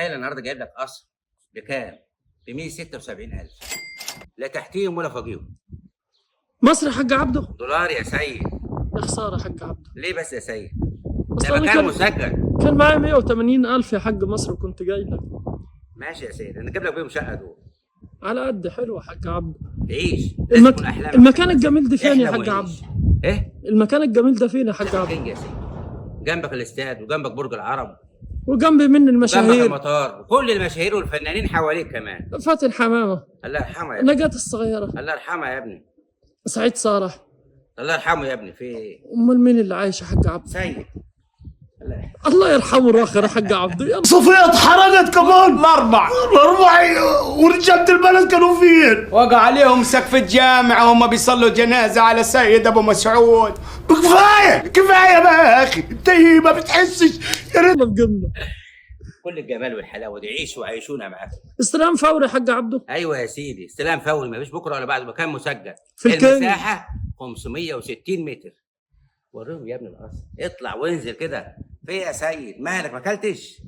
تخيل النهارده جايب لك قصر بكام؟ ب 176,000، لا تحتيهم ولا فوقيهم. مصر يا حاج عبده؟ دولار يا سيد. يا خسارة يا حاج عبده. ليه بس يا سيد؟ اصل ده انا مكان كان مسجل. كان معايا 180 الف يا حاج مصر وكنت جاي لك. ماشي يا سيد، انا اجيب لك بيهم شقه دول. على قد حلو يا حاج عبده. تعيش لازم تكون احلامك. المكان الجميل ده فين يا احلم حاج وعيش. عبده؟ ايه؟ المكان الجميل ده فين يا حاج عبده؟ كينج يا سيد، جنبك الاستاد وجنبك برج العرب وجنبي من وجنبك المشاهير المطار وكل المشاهير والفنانين حواليك كمان. فاتن حمامه، الله يرحمها يا ابني. نجاة الصغيرة، الله يرحمها يا ابني. سعيد صالح. الله يرحمه يا ابني. في ايه؟ امال مين اللي عايش يا حاج عبده؟ سيد الله يرحمه. الله يرحمه الاخر يا حاج عبده. يلا. صفية اتحرقت كمان. الاربع الأربع ورجالة البلد كانوا فين؟ وقع عليهم سقف الجامع وهم بيصلوا جنازة على السيد ابو مسعود. كفاية كفاية بقى يا أخي، أنت إيه ما بتحسش؟ يا ريت. يلا بجملة. كل الجمال والحلاوه دي، عيشوا وعيشونا معاك. استلام فوري يا حاج عبده. ايوه يا سيدي، استلام فوري، ما فيش بكره ولا بعد، مكان مسجل. في الكينج. المساحة 560 متر. وريهم يا ابن القصر، اطلع وانزل كده. في إيه يا سيد؟ مالك ما اكلتش؟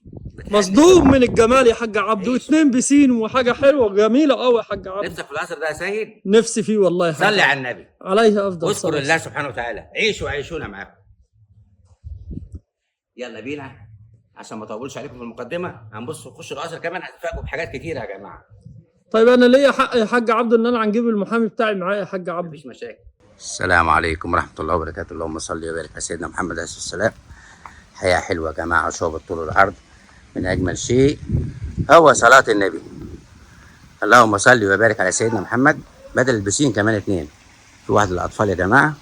بتحلم. مصدوم من الجمال يا حاج عبده، عيش. واتنين بسين وحاجه حلوة جميلة قوي يا حاج عبده. نفسك في القصر ده يا سيد؟ نفسي فيه والله يا حاج. صلي على النبي عليه افضل واذكر الصلاة. الله سبحانه وتعالى. عيشوا وعيشونا معاكم. يلا بينا عشان ما اطولش عليكم في المقدمة، هنبص نخش القصر كمان، هتتفاجئوا بحاجات كتيرة يا جماعة. طيب انا ليا حق يا حاج عبده ان انا هنجيب المحامي بتاعي معايا يا حاج عبده. مفيش مشاكل. السلام عليكم ورحمة الله وبركاته، اللهم صل وبارك على سيدنا محمد عليه الصلاة والسلام. حياة حلوة يا جماعة، شوب طول العرض. من أجمل شيء هو صلاة النبي. اللهم صل وبارك على سيدنا محمد. بدل البسين كمان اتنين، في واحد للأطفال يا جماعة.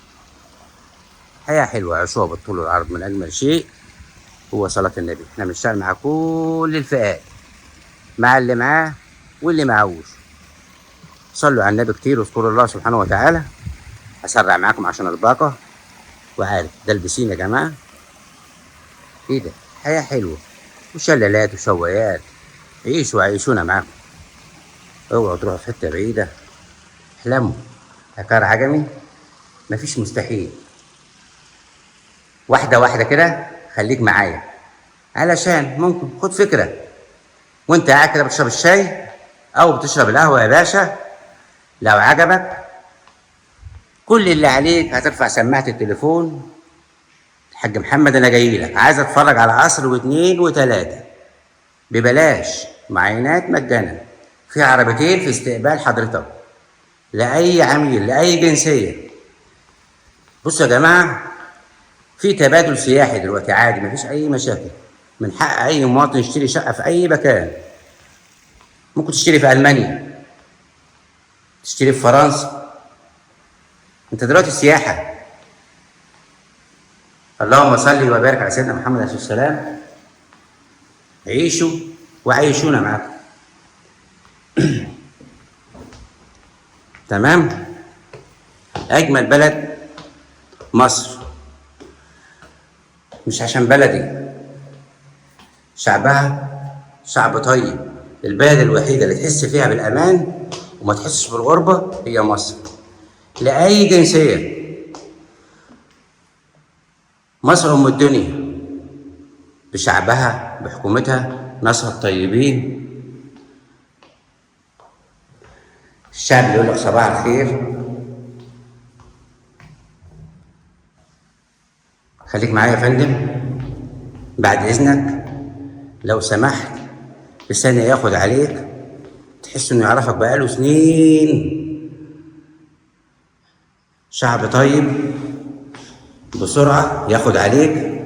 حياة حلوة، عشوة بالطول والعرض. من أجمل شيء هو صلاة النبي. احنا بنشتغل مع كل الفئات، مع اللي معاه واللي معهوش. صلوا على النبي كتير واذكروا الله سبحانه وتعالى. هسرع معاكم عشان الباقة. وعارف ده البسين يا جماعة. ايه ده؟ حياة حلوة وشلالات وشوايات. عيشوا وعيشونا معاكم. اوعوا تروحوا في حتة بعيدة، احلموا. عقار عجمي مفيش مستحيل. واحدة واحدة كده خليك معايا، علشان ممكن خد فكرة وانت قاعد كده بتشرب الشاي او بتشرب القهوة يا باشا. لو عجبك كل اللي عليك هترفع سماعة التليفون، الحاج محمد انا جاي لك، عايز اتفرج على قصر واتنين وتلاتة ببلاش، معاينات مجانا، في عربيتين في استقبال حضرتك لأي عميل لأي جنسية. بصوا يا جماعة، في تبادل سياحي دلوقتي عادي، مفيش أي مشاكل. من حق أي مواطن يشتري شقة في أي مكان. ممكن تشتري في ألمانيا، تشتري في فرنسا. انت دلوقتي سياحة. اللهم صل وبارك على سيدنا محمد عليه الصلاة والسلام. عيشوا وعيشونا معاكم. تمام. أجمل بلد مصر، مش عشان بلدي، شعبها شعب طيب. البلد الوحيدة اللي تحس فيها بالأمان وما تحسش بالغربة هي مصر، لأي جنسية. مصر أم الدنيا بشعبها بحكومتها، ناسها الطيبين. الشعب اللي يقول لك صباح الخير. خليك معايا يا فندم بعد إذنك، لو سمحت. لساني ياخد عليك، تحس إنه يعرفك بقاله سنين. شعب طيب بسرعة ياخد عليك.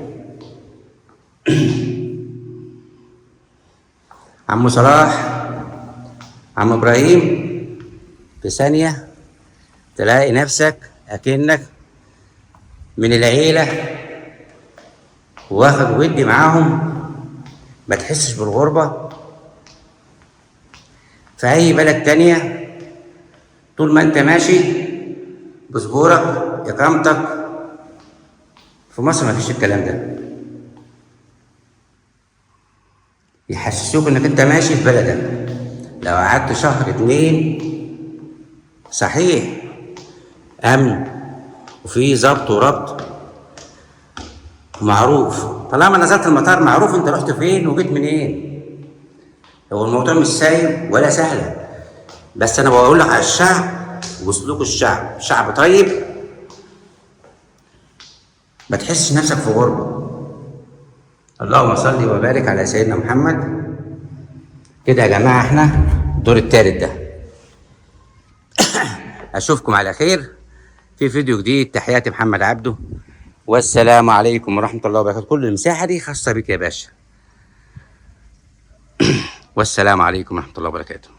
عم صلاح، عم إبراهيم، في ثانية تلاقي نفسك أكنك من العيلة، واخد ودي معاهم، ما تحسش بالغربة. في أي بلد تانية طول ما أنت ماشي باسبورك إقامتك. في مصر ما فيش الكلام ده. يحسسوك إنك أنت ماشي في بلدك. لو قعدت شهر اتنين صحيح أمن وفي ظبط وربط، معروف طالما نزلت المطار معروف انت رحت فين وجيت منين. هو الموضوع مش سايب ولا سهلة، بس انا بقول لك على الشعب وسلوك الشعب. شعب طيب، ما تحسش نفسك في غربة. اللهم صل وبارك على سيدنا محمد. كده يا جماعة احنا الدور الثالث ده. اشوفكم على خير في فيديو جديد. تحياتي محمد عبده، والسلام عليكم ورحمة الله وبركاته. كل المساحة دي خاصة بك يا باشا. والسلام عليكم ورحمة الله وبركاته.